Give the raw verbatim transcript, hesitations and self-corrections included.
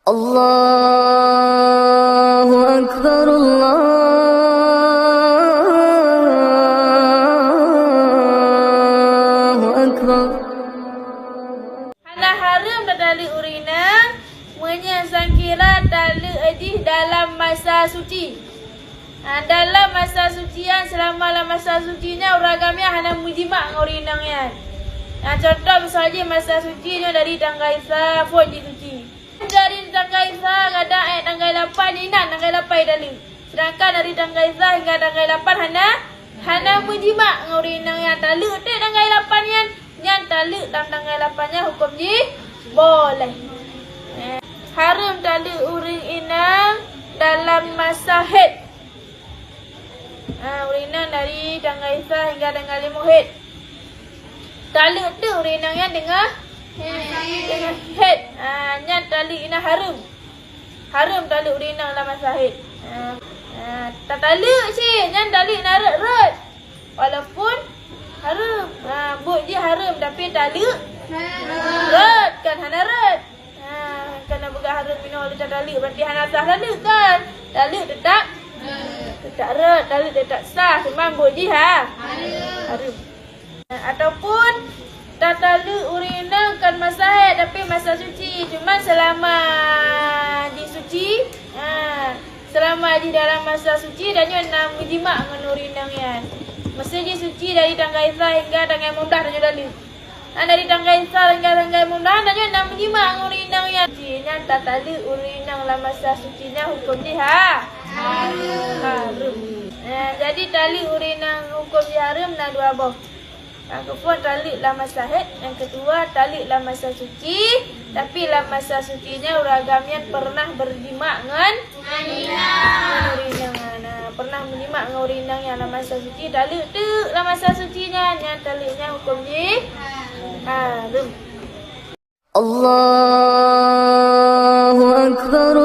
Allahu Akbar, Allahu Akbar. Hana hareuem tataleuek ureueng inong meunyoe sangkira taleuek jih dalam masa suci. Ha, dalam masa suci nyan, seulama lam masa suci nyan, ureueng agam nyan hana meujimak ngon ureueng inong nyan. Ha, contoh misal jih masa suci nyoe dari tanggai sa phon jisuci. Dari tanggai sa gata ék tanggai lapan, inan tanggai lapan taleuek. Sedangkan dari tanggai sa hingga tanggai lapan hana, hana meujimak ngon ureueng inong nyan, taleuek teuk tanggai lapan nyan, nyan taleuek lam tanggai lapan nyan huköm jih boleh. Eh, hareuem taleuek ureueng inong dalam masa haid. Ha, ureueng inong dari tanggai sa hingga tanggai lima haid. Taleuek teuk ureueng inong nyan deungon, deungon haid. Ha, nyan taleuek inan hareuem. Hareuem taleuek ureueng inong lam masa haid. Ha, ha, tataleuek cit, nyan taleuek na rot-rot. Walaupun hareuem. Ha, buet jih hareuem, tapi taleuek rot, kan hana rot. Ha, kan na peugah hareuem inoe leucah taleuek, berarti hana sah taleuek kan? Taleuek teutap, teutap rot, taleuek teutap sah, cuma buet jih ha? Hareuem. Ataupun tataleuek ureueng inong kon masa haid, tapi masa suci, cuma seulama jisuci, ha, seulama jih dalam masa suci, tanyoe na meujimak ngon ureueng inong nyan. Masa jisuci dari tanggai sa hingga tanggai lima belas tanyoe taleuek. Nah, dari tanggai sa hingga tanggai lima belas, tanyoe na meujimak ngon ureueng inong nyan. Jih nyan tataleuek ureueng inong lam masa suci nyan huköm jih ha? Hareuem. Hareuem. Nah, jadi taleuek ureueng inong huköm jih hareuem na dua boh. Nyang keuphon taleuek lam masa haid, nyang keudua taleuek lam masa suci, tapi lam masa suci nyan ureueng agam nyan pernah berjimak ngon Ngon ureueng inong, nah, pernah meujimak ngon ureueng inong nyan lam masa suci, taleuek teuk lam masa suci nyan, nyan taleuek nyan huköm jih hareuem. Allahu Akbar.